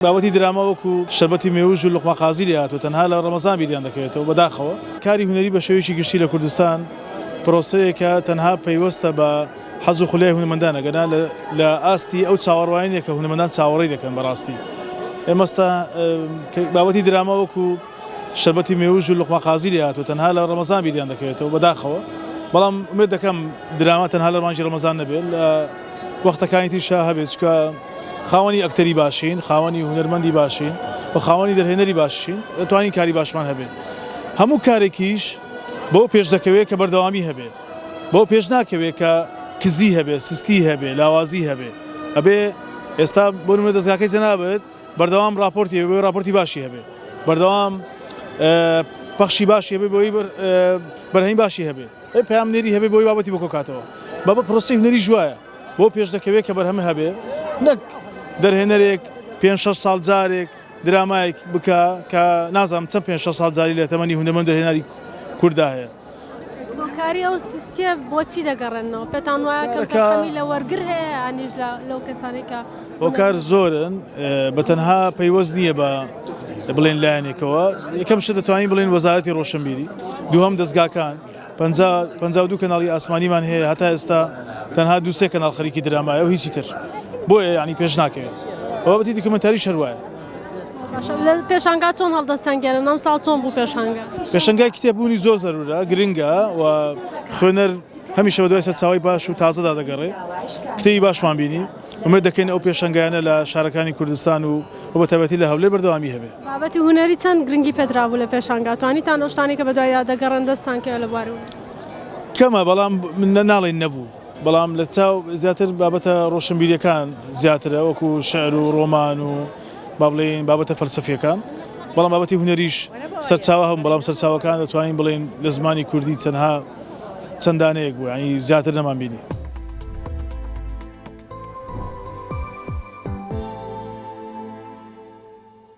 بابەتی دراما وەکو شەربەتی مێوژ و لوقمە قازی لێ هاتووە تەنها لە ڕەمەزان بیریان دەکەوێتەوە بەداخەوە. کاری هونەری بە شێوەیەکی گشتی لە کوردستان پرۆسەیەکە تەنها پەیوەستە بە حەز و خولیای هونەرمەندان ئەگەرنا لە ئاستی ئەو چاوەڕوانی نیە کە هونەرمەندان چاوەڕێی دەکەن بەڕاستی ئێمەستا بابەتی دراما وەکو شەربەتی مێوژ و لوقمە قازی لێ هاتووە تەنها لە ڕەمەزان بیریان دەکەوێتەوە بەداخەوە بەڵام ئومێد دەکەم دراما تەنها لە مانگی ڕەمەزان نەبێت لە وەختەکانی تریشا هەبێت چونکە خاوەنی ئەکتەری باشین خاوەنی هونەرمەندی باشین و خاوەنی دەرهێنەری باشین دەتوانین کاری باشمان هەبێت هەموو کارێکیش بەو پێش دەکەوێت کە بەردەوامی هەبێت بەو پێش ناکەوێت کە کزی هەبێ سستی هەبێ لاوازی هەبێ ئەبێ ئێستا بۆ نمونە دەزگاکەی جەنابت بەردەوام راپۆرتی هەبێ راپۆرتی باشی هەبێ بەردەوام پەخشی باشی هەبێ بۆی بەرهەمی باشی هەبێ ئەی پەیامنێری هەبێ بۆی بابەتی بۆ کۆکاتەوە بابە پرۆسەی هونەریش وایە بۆ پێش دەکەوێت کە بەرهەم هەبێ نەک دەرهێنەرێک پێ شەش ساڵ جارێک درامایەک بکە کە نازانم چەند پێ شەش ساڵ جاری لە تەمەنی هونەرمەند دەرهێنەری کوردا هەیە. هۆکاری ئەو سستیە بۆچی دەگەڕێنەوە؟ پێتان وایە کەمتەرخەمی لە وەرگر هەیە یانیش لەو کەسانەی کە هۆکار زۆرن بە تەنها پەیوەست نییە بە بڵێن لایەنێکەوە یەکەم شت دەتوانین بڵێن وەزارەتی ڕۆشنبیری دووهەم دەزگاکان 52 کەناڵی ئاسمانیمان هەیە هەتا ئێستا تەنها دووسێ کەناڵ خەریکی درامایە و هیچی تر بۆیە یعنی پێش ناکەوێت بابەتی دیکۆمنتاریش هەروایە پێشانگا چۆن هەڵدەستەنگێنن ئەم ساڵ چۆن بوو پێشانگا؟ پێشانگای کتێب بوونی زۆر زەرورە گرنگە و خوێنەر هەمیشە بەدوای سەرچاوەی باش و تازەدا دەگەڕێ کتێبی باشمان بینی ئومێد دەکەین ئەو پێشەنگایانە لە شارەکانی کوردستان و بە تایبەتی لە هەولێر بەردەوامی هەبێ. بابەتی هونەری چەند گرنگی پێدرابوو لە پێشانگا؟ توانیتان ئەو شتانەی کە بەدوایدا دەگەڕێن دەستتان کەوێ لە بواری هونەری؟ کەمە بەڵام ناڵێین نەبوو بەڵام لە چاو زیاتر بابەتە ڕۆشنبیریەکان زیاترە وەکو شعر و ڕۆمان و با بڵێین بابەتە فەلسەفیەکان بەڵام بابەتی هونەریش سەرچاوە هەبوون بەڵام سەرچاوەکان دەتوانین بڵێین لە زمانی کوردی تەنها چەند دانەیەک بوو یانی زیاتر نەمان بینی.